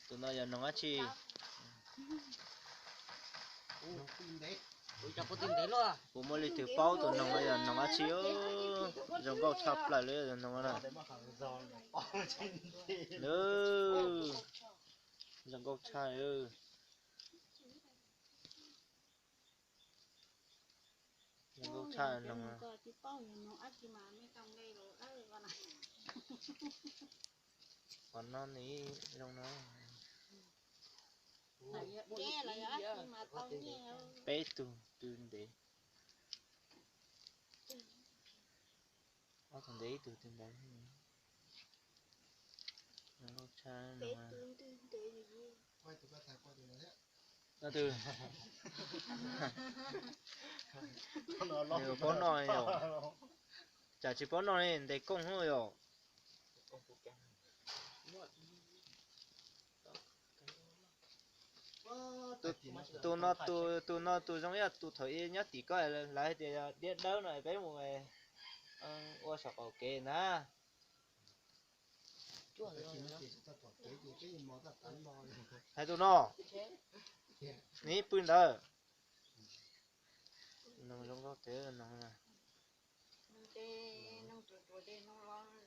Tus no yog noog dab tsi? Kuv muaj leej twg paub tus noog no yog noog dab tsi? Zoo nkauj tshaj plaws li tus noog na. Zoo nkauj tshaj. Zoo nkauj tshaj noog. Qhov no ne, zoo no. Peb tug twg ntev. Ob tug ntev ib tug twg ntawd. Zoo nkauj tshaj no. Paub noj, tsam tsis paub noj ne, ntes kooj hub yom. Tus no, tus no tus zoo ib yam tus thaum ub nyob tim koj lawv hais tias yog diab dawb no, peb mus ua saum qaum kev na. Hais tus no, nws pw ntawd. Noog zoo nkauj tiag noog.